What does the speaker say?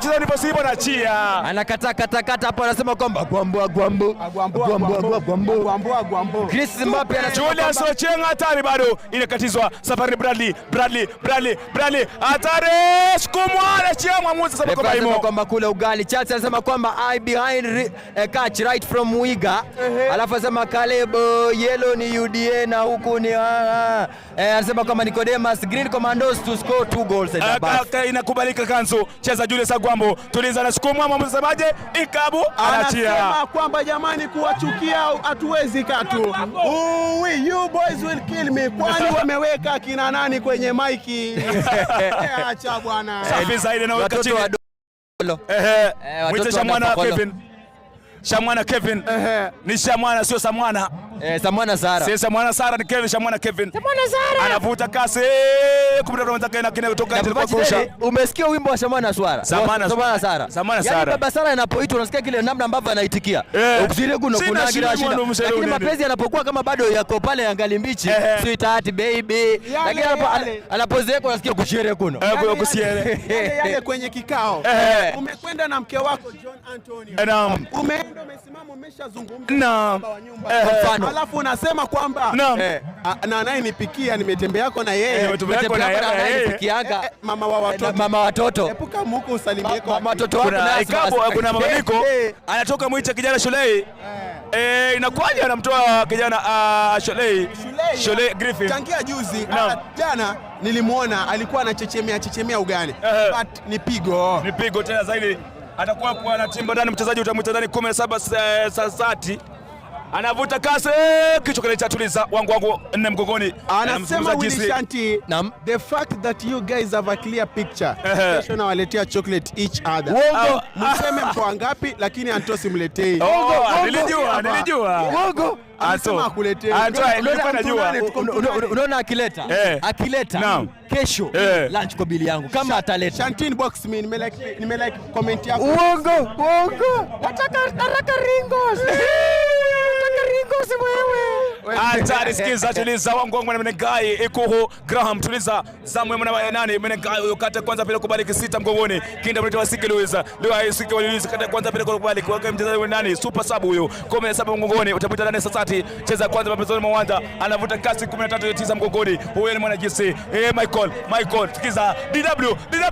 Anacheza ndivyo sivyo, anachia. Anakata kata kata hapo, anasema kwamba gwambo gwambo Agwambo, gwambo agwambo. gwambo. Agwambo, agwambo. Chris Mbappe anasema Julius kwamba Ochieng hatari bado inakatizwa. Safari Bradley, Bradley, Bradley, Bradley hatari, sukumwa, anachia mwamuzi sema Refa kwamba anasema imo. Kwamba kule ugali. Chelsea anasema kwamba I behind catch right from Wiga. Alafu anasema Caleb yellow ni UDA na huku ni anasema kwamba Nicodemus Green Commandos to score two goals at the back. Inakubalika kanzu. Cheza Julius Agwambo, tuliza na sukumwa, mwamuzi semaje? Ikabu anachia. Anasema kwamba jamani, kuwachukia hatuwezi katu. Ooh, you boys will kill me. Kwani wameweka kina nani kwenye maiki? Acha bwana. Safi zaidi na weka Watoto chini. wadogo. Ehe. Watoto Mwite Shamwana wa Pakolo. Kevin. Shamwana Kevin. Ehe. Ni Shamwana, sio Samwana. Samwana Sara. Si Samwana Sara, ni Kevin, Shamwana Kevin. Samwana Sara. Anavuta kasi kumtafuta mwenzake na kine kutoka Na nje kwa Baba kurusha. Chidere, umesikia wimbo wa Shamwana Swara? Samwana Samwana Sara. Samwana Yaani Sara. Baba Sara anapoitwa unasikia kile namna ambavyo anaitikia. Eh. Ukisire kuno Sina kuna shida gira shida. mwana mshere Lakini unene. mapenzi yanapokuwa kama bado yako pale yangali mbichi, sweetheart baby. Lakini yale. anapozeeka unasikia kushere kuno. Kwa kusiere. Yale yale kwenye kikao. Umekwenda na mke wako John Antonio. Naam. Umeenda, umesimama, umeshazungumza Naam. na baba wa nyumba. Ehe. Kwa mfano. Alafu unasema kwamba Naam. Na anayenipikia nimetembeako na yeye. Umetembea yako na Umetembea yeye. anayenipikianga. Mama wa watoto. Mama watoto. Epuka muko usalimie kwa Mama watoto wako Kuna naye ikabu, kuna mabadiliko. Anatoka mwicha kijana Shulei. Inakuwaje anamtoa kijana Shulei? Shulei, Shulei Griffin. Tangia juzi Naam. jana nilimuona alikuwa anachechemea chechemea ugani. But ni pigo. Ni pigo tena zaidi. Atakuwa kwa anatimba ndani mchezaji utamwita ndani 17 Sasati. Anavuta kasi, kichwa kile cha tuliza wangu wangu nne mgongoni. Anasema Anamzungumza Willy jinsi- Shanti, Naam. the fact that you guys have a clear picture. Kesho nawaletea chocolate each other. Uongo. Mseme mko wangapi, lakini Anto simletei. Oh, nilijua, nilijua. Uongo. Amesema Anto. akuletei. Anto, nilikuwa najua. Tunane, tuko mtunane. Unaona akileta akileta Naam. kesho lunch kwa bili yangu kama ataleta. Shantin box me, nimelike comment yako. Uongo, uongo. Nataka ringos. Nataka ringos wewe. Hatari, sikiza, tuliza wangu wangu na Menegai Ikuhu Graham, tuliza zamu ya mwana nani Menegai huyo, kata kwanza pele kubariki sita mgongoni kinda mleta wa Sike Luiza Leo Sike Luiza kata kwanza pele kubariki wake mchezaji wa nani super sub huyo 17 mgongoni utapita nani Sasati, cheza kwanza pembezoni mwa uwanja, anavuta kasi 13 9 mgongoni, huyo ni mwana jinsi Michael, Michael, sikiza DW DW.